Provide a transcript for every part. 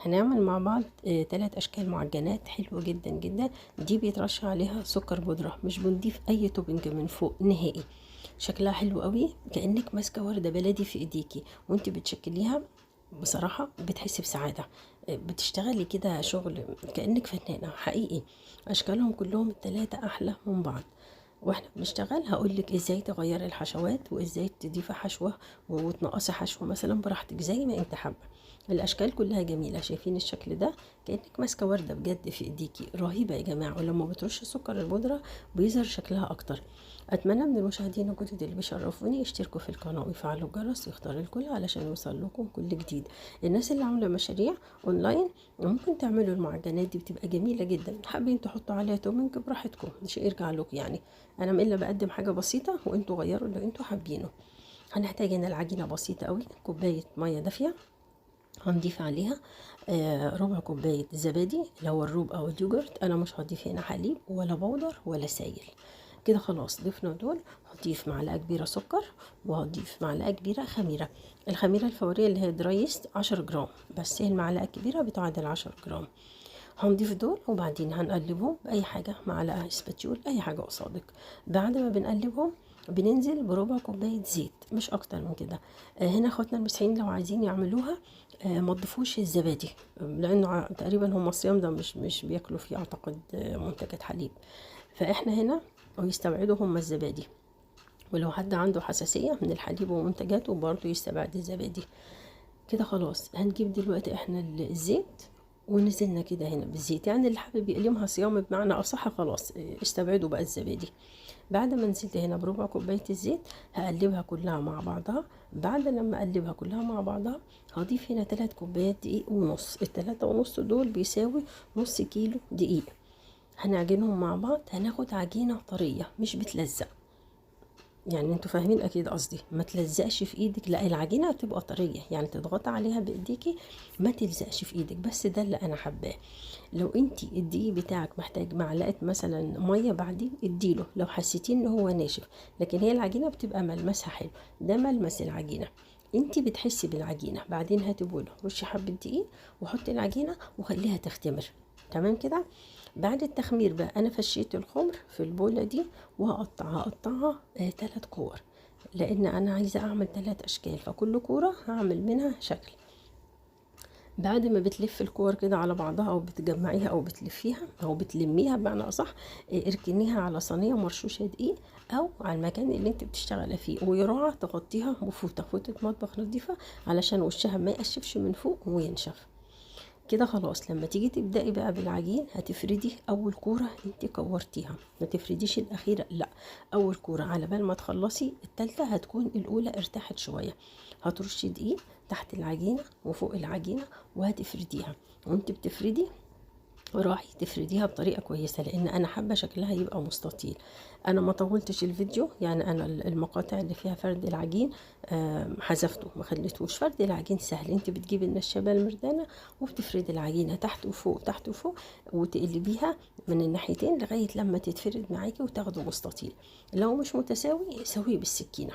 هنعمل مع بعض 3 اشكال معجنات حلوة جدا جدا. دي بيترش عليها سكر بودره، مش بنضيف اي topping من فوق نهائي. شكلها حلو قوي، كانك ماسكه ورده بلدي في ايديكي وانت بتشكليها. بصراحة بتحسي بسعادة، بتشتغلي كده شغل كانك فنانة حقيقي. اشكالهم كلهم الثلاثة احلى من بعض. واحنا بنشتغل هقولك ازاي تغيري الحشوات وازاي تضيفي حشوه وتنقصي حشوه مثلا براحتك زي ما انت حابة. الاشكال كلها جميلة، شايفين الشكل ده كانك ماسكه ورده بجد في ايديكي، رهيبة يا جماعة. ولما بترشي سكر البودره بيظهر شكلها اكتر. اتمنى من المشاهدين الجدد اللي بيشرفوني يشتركوا في القناة ويفعلوا الجرس ويختاروا الكل علشان يوصل لكم كل جديد. الناس اللي عامله مشاريع اونلاين ممكن تعملوا المعجنات دي، بتبقى جميلة جدا. حابين تحطوا عليها topping براحتكم، مش يرجع لكم يعني. انا الا بقدم حاجة بسيطة وانتوا غيروا اللي انتوا حابينه. هنحتاج هنا العجينة بسيطة قوي، كوباية مية دافيه هنضيف عليها ربع كوباية زبادي اللي هو الروب او اليوجرت. انا مش هضيف هنا حليب ولا بودر ولا سائل كده. خلاص ضفنا دول. هضيف معلقه كبيرة سكر وهضيف معلقه كبيرة خميره، الخميره الفورية اللي هي dry yeast 10 جرام، بس هي المعلقة الكبيرة بتعادل 10 جرام. هنضيف دول وبعدين هنقلبهم باي حاجة، معلقه spatula اي حاجة قصادك. بعد ما بنقلبهم بننزل بربع كوباية زيت، مش اكتر من كده. هنا اخواتنا المسيحيين لو عايزين يعملوها ما تضيفوش الزبادي، لانه تقريبا هم الصيام ده مش بياكلوا فيه اعتقد منتجات حليب، فاحنا هنا ويستبعدوا هم الزبادي. ولو حد عنده حساسية من الحليب ومنتجاته برضه يستبعد الزبادي كده. خلاص هنجيب دلوقتي احنا الزيت ونزلنا كده هنا بالزيت، يعني اللي حابب يقلمها صيام بمعنى اصح خلاص استبعدوا بقى الزبادي. بعد ما نزلت هنا بربع كوباية الزيت هقلبها كلها مع بعضها. بعد لما اقلبها كلها مع بعضها هضيف هنا 3 كوبايات دقيق ونص. التلاتة ونص دول بيساوي نص كيلو دقيق. هنعجنهم مع بعض، هناخد عجينه طرية مش بتلزق، يعني انتوا فاهمين اكيد قصدي، ما تلزقش في ايدك، لا العجينة هتبقى طرية يعني تضغطي عليها بايديكي ما تلزقش في ايدك. بس ده اللي انا حباه. لو انتي الدقيق بتاعك محتاج معلقه مثلا مية بعدين اديله لو حسيتي ان هو ناشف، لكن هي العجينة بتبقى ملمسها حلو. ده ملمس العجينة، انتي بتحسي بالعجينه. بعدين هاتي بوله، رشي حبه دقيق وحطي العجينة وخليها تختمر. تمام كده. بعد التخمير بقى انا فشيت الخمر في البوله دي وهقطعها 3 كور، لان انا عايزه اعمل 3 اشكال، فكل كورة هعمل منها شكل. بعد ما بتلف الكور كده على بعضها او بتجمعيها او بتلفيها او بتلميها بمعنى اصح، اركنيها على صينية مرشوشه دقيق او على المكان اللي انت بتشتغلي فيه، ويراعى تغطيها بفوطه، فوطه مطبخ نظيفة علشان وشها ما يقشفش من فوق وينشف كده. خلاص لما تيجي تبدأي بقى بالعجين هتفردي اول كورة انت كورتيها، ما تفرديش الاخيرة، لا اول كورة. على بال ما تخلصي التالتة هتكون الاولى ارتاحت شوية. هترشي دقيق تحت العجينة وفوق العجينة وهتفرديها. وانت بتفردي راحي تفرديها بطريقة كويسة، لان انا حابة شكلها يبقى مستطيل. انا ما طولتش الفيديو، يعني انا المقاطع اللي فيها فرد العجين حذفته ما خليتهوش. فرد العجين سهل، انت بتجيبي النشابه المردانه وبتفردي العجينة تحت وفوق تحت وفوق، وتقلبيها من الناحيتين لغاية لما تتفرد معاكي وتاخده مستطيل. لو مش متساوي سويه بالسكينة.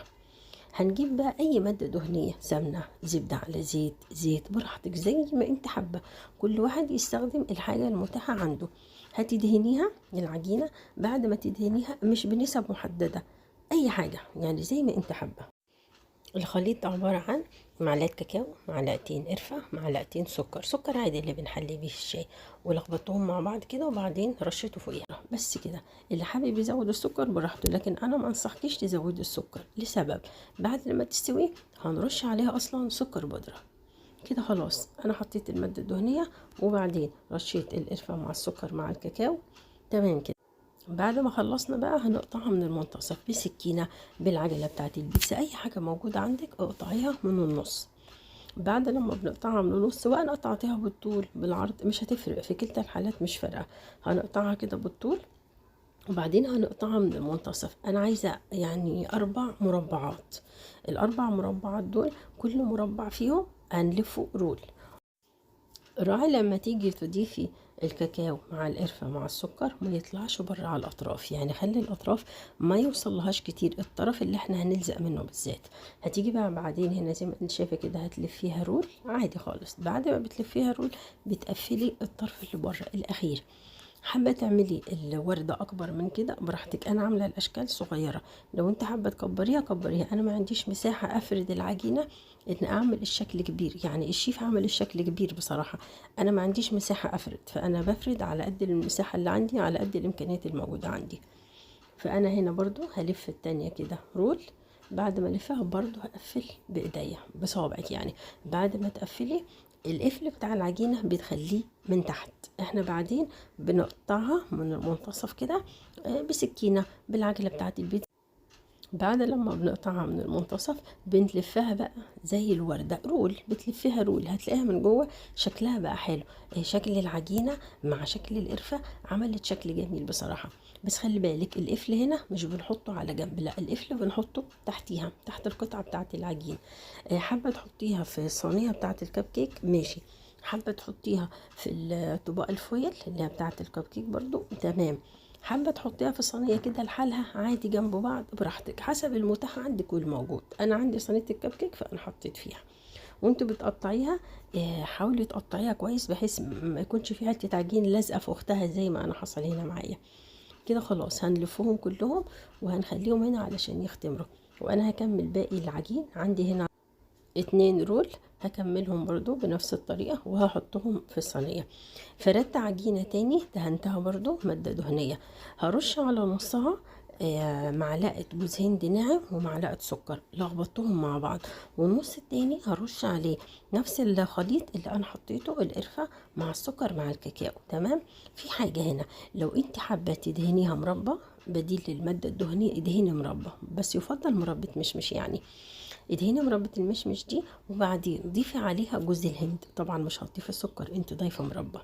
هنجيب بقى اي مادة دهنية، سمنه، زبدة على زيت، زيت براحتك زي ما انت حابة، كل واحد يستخدم الحاجة المتاحة عنده. هتدهنيها العجينة، بعد ما تدهنيها مش بنسب محددة، اي حاجة يعني زي ما انت حابة. الخليط عبارة عن معلقه كاكاو، معلقتين قرفه، معلقتين سكر، سكر عادي اللي بنحلي بيه الشاي، ولخبطتهم مع بعض كده وبعدين رشيته فوقيها بس كده. اللي حابب يزود السكر براحته، لكن انا ما انصحكيش تزودي السكر لسبب، بعد لما تستوي هنرش عليها اصلا سكر بودره كده. خلاص انا حطيت المادة الدهنية وبعدين رشيت القرفه مع السكر مع الكاكاو. تمام كده. بعد ما خلصنا بقى هنقطعها من المنتصف بسكينة، بالعجله بتاعت البيتزا، اي حاجة موجودة عندك اقطعيها من النص. بعد لما بنقطعها من النص، سواء قطعتيها بالطول بالعرض مش هتفرق، في كلتا الحالات مش فارقه. هنقطعها كده بالطول وبعدين هنقطعها من المنتصف. انا عايزه يعني 4 مربعات، ال4 مربعات دول كل مربع فيهم هنلفه رول. راعي لما تيجي تضيفي الكاكاو مع القرفة مع السكر ما يطلعش بره على الأطراف، يعني خلي الأطراف ما يوصلهاش كتير، الطرف اللي احنا هنلزق منه بالذات. هتيجي بقى بعدين هنا زي ما انت شايفة كده هتلفيها roll عادي خالص. بعد ما بتلفيها roll بتقفلي الطرف اللي بره الأخير. حابة تعملي الوردة أكبر من كده براحتك، أنا عاملة الأشكال صغيرة، لو أنت حابة تكبريها كبريها. أنا ما عنديش مساحة أفرد العجينة إن أعمل الشكل كبير، يعني الشيف عمل الشكل كبير بصراحة، أنا ما عنديش مساحة أفرد، فأنا بفرد على قد المساحة اللي عندي، على قد الإمكانيات الموجودة عندي. فأنا هنا برضو هلف التانية كده رول، بعد ما ألفها برضو هقفل بإيديا بصوابعك، يعني بعد ما تقفلي القفل بتاع العجينة بتخليه من تحت. احنا بعدين بنقطعها من المنتصف كده بسكينة بالعجلة بتاعت البيتزا. بعد لما بنقطعها من المنتصف بنلفها بقى زي الوردة roll، بتلفيها roll، هتلاقيها من جوه شكلها بقى حلو، شكل العجينة مع شكل القرفة عملت شكل جميل بصراحة. بس خلي بالك القفل هنا مش بنحطه على جنب، لا القفل بنحطه تحتيها، تحت القطعة بتاعت العجين. حابة تحطيها في الصينية بتاعت الكب كيك ماشي، حابة تحطيها في الطبق ال foil اللي هي بتاعت الكب كيك برضو تمام، حابة تحطيها في صينية كده لحالها عادي جنب بعض براحتك، حسب المتاح عندك والموجود. أنا عندي صينية الكب كيك فأنا حطيت فيها. وانتوا بتقطعيها حاولي تقطعيها كويس بحيث ما يكونش في حتة عجين لازقة في أختها زي ما أنا حصل هنا معايا كده. خلاص هنلفهم كلهم وهنخليهم هنا علشان يختمروا، وأنا هكمل باقي العجين. عندي هنا 2 roll هكملهم برضو بنفس الطريقة وهحطهم في الصينية. فردت عجينة تاني دهنتها برضو مادة دهنية، هرش على نصها معلقة جوز هند ناعم ومعلقة سكر، لخبطتهم مع بعض. والنص التاني هرش عليه نفس الخليط اللي انا حطيته، القرفة مع السكر مع الكاكاو. تمام. في حاجة هنا لو انت حابة تدهنيها مربى بديل للمادة الدهنية ادهني مربى، بس يفضل مربى مشمش، يعني ادهني مربى المشمش دي وبعدين ضيفي عليها جوز الهند. طبعا مش هتضيفي السكر، انت ضايفة مربى.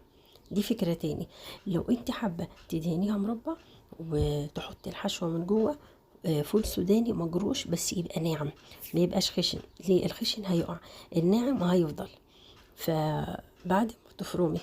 دي فكرة تاني، لو انت حابة تدهنيها مربى وتحطي الحشوة من جوه فول سوداني مجروش، بس يبقى ناعم ما يبقاش خشن. ليه؟ الخشن هيقع، الناعم هيفضل. فبعد ما تفرمي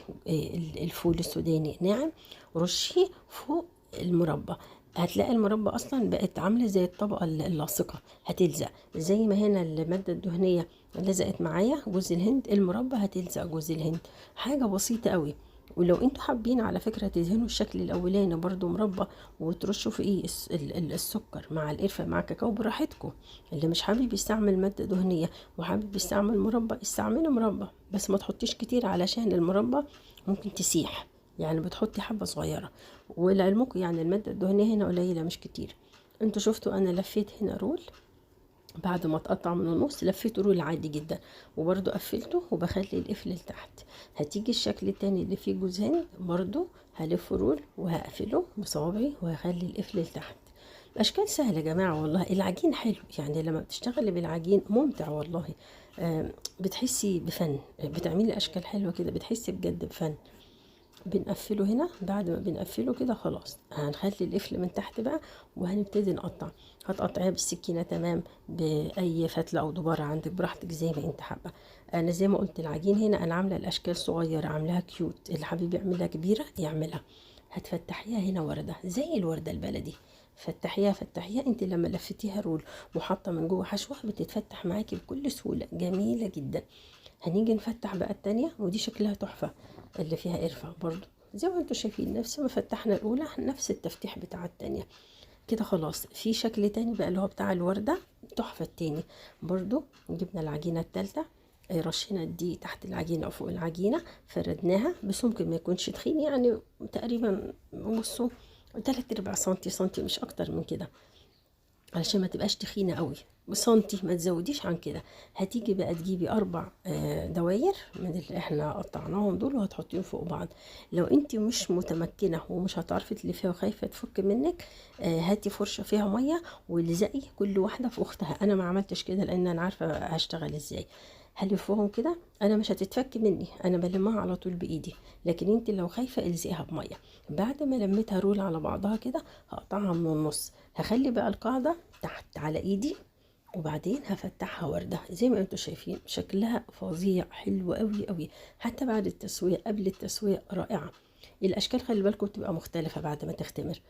الفول السوداني ناعم رشيه فوق المربى، هتلاقي المربى اصلا بقت عامله زي الطبقة اللاصقه، هتلزق زي ما هنا المادة الدهنية لزقت معايا جوز الهند، المربى هتلزق جوز الهند. حاجة بسيطة قوي. ولو انتوا حابين على فكرة تدهنوا الشكل الاولاني برضو مربى وترشوا في ايه السكر مع القرفه مع الكاكاو براحتكم. اللي مش حابب يستعمل مادة دهنية وحابب يستعمل مربى استعملوا مربى، بس ما تحطيش كتير علشان المربى ممكن تسيح، يعني بتحطي حبه صغيرة. ولعلمكم يعني المادة الدهنية هنا قليله مش كتير. انتوا شفتوا انا لفيت هنا roll بعد ما اتقطع من النص، لفيته roll عادي جدا وبرده قفلته وبخلي القفل لتحت. هتيجي الشكل التاني اللي فيه جوز هند برده هلفه roll وهقفله بصوابعي وهخلي القفل لتحت. الاشكال سهلة يا جماعة والله، العجين حلو، يعني لما بتشتغلي بالعجين ممتع والله. بتحسي بفن، بتعملي اشكال حلوة كده، بتحسي بجد بفن. بنقفله هنا، بعد ما بنقفله كده خلاص هنخلي القفل من تحت بقى وهنبتدي نقطع. هتقطعيها بالسكينة تمام، باي فتله او دباره عندك براحتك زي ما انت حابة. انا زي ما قلت العجين هنا انا عامله الاشكال صغيرة، عاملاها cute، اللي حابب يعملها كبيرة يعملها. هتفتحيها هنا ورده زي الورده البلدي، فتحيها فتحيها. انت لما لفتيها roll وحاطه من جوه حشوه بتتفتح معاكي بكل سهولة، جميلة جدا. هنيجي نفتح بقى التانية، ودي شكلها تحفة اللي فيها قرفة برضو زي ما انتوا شايفين، نفس ما فتحنا الأولى نفس التفتيح بتاع التانية كده. خلاص في شكل تاني بقى اللي هو بتاع الوردة تحفة التاني برضو. جبنا العجينة التالتة، رشينا دي تحت العجينة أو فوق العجينة، فردناها بس ممكن ما يكونش تخين، يعني تقريبا بصوا 3/4 سنتي سنتي مش أكتر من كده، علشان ما تبقاش تخينة قوي، سنتي ما تزوديش عن كده. هتيجي بقى تجيبي 4 دواير من اللي احنا قطعناهم دول وهتحطيهم فوق بعض. لو انت مش متمكنة ومش هتعرفي تلفيها وخايفة تفك منك، هاتي فرشه فيها مية ولزقي كل واحدة في اختها. انا ما عملتش كده لان انا عارفه هشتغل ازاي. هلفهم كده، انا مش هتتفك مني، انا بلمها على طول بايدي، لكن انت لو خايفة الزقيها بميه. بعد ما لميتها roll على بعضها كده هقطعها من النص، هخلي بقى القاعدة تحت على ايدي وبعدين هفتحها وردة زي ما انتم شايفين، شكلها فظيع، حلو قوي قوي، حتى بعد التسوية قبل التسوية رائعة. الاشكال خلي بالكم بتبقى مختلفة بعد ما تختمر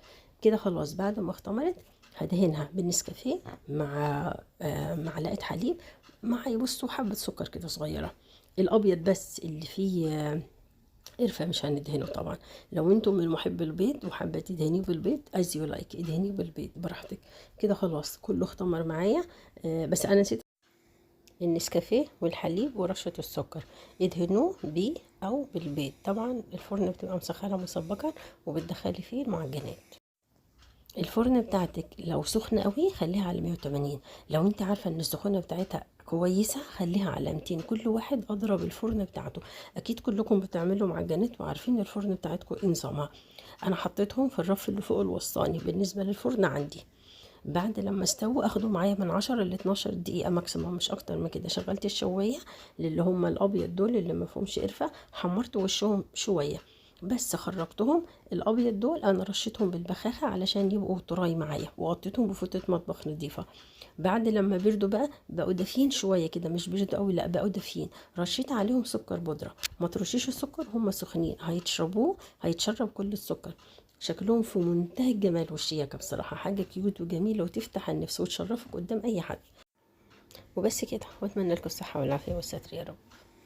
كده. خلاص بعد ما اختمرت هدهنها بالنسكافيه مع معلقة حليب، مع بصوا حبة سكر كده صغيرة. الابيض بس اللي فيه قرفة مش هندهنه طبعا. لو انتم من محب البيض وحابة تدهنيه بالبيض as you like، ادهنيه بالبيض براحتك كده. خلاص كله اختمر معايا، بس انا نسيت النسكافيه والحليب ورشة السكر، ادهنوه بيه او بالبيض. طبعا الفرن بتبقى مسخنة مسبقا وبتدخلي فيه المعجنات. الفرن بتاعتك لو سخنة قوي خليها على 180، لو انت عارفة ان السخونة بتاعتها كويسة خليها على 200. كل واحد اضرب الفرن بتاعته، اكيد كلكم بتعملوا معجنات وعارفين الفرن بتاعتكم ايه نظامها. انا حطيتهم في الرف اللي فوق الوسطاني بالنسبة للفرن عندي. بعد لما استووا اخدوا معايا من 10 ل 12 دقيقة maximum، مش اكتر من كده. شغلت الشواية للي هم الابيض دول اللي ما فيهمش قرفة، حمرت وشهم شوية بس، خرجتهم. الابيض دول انا رشيتهم بالبخاخة علشان يبقوا طراي معايا، وغطيتهم بفوطة مطبخ نظيفة. بعد لما بردوا بقى، بقوا دافيين شوية كده، مش بردوا قوي، لا بقوا دافيين، رشيت عليهم سكر بودرة. ما ترشيش السكر هم سخنين، هيتشربوه، هيتشرب كل السكر. شكلهم في منتهى الجمال والشياكة بصراحة، حاجة cute وجميلة وتفتح النفس وتشرفك قدام أي حد. وبس كده، وأتمنى لكم الصحة والعافية والستر يا رب.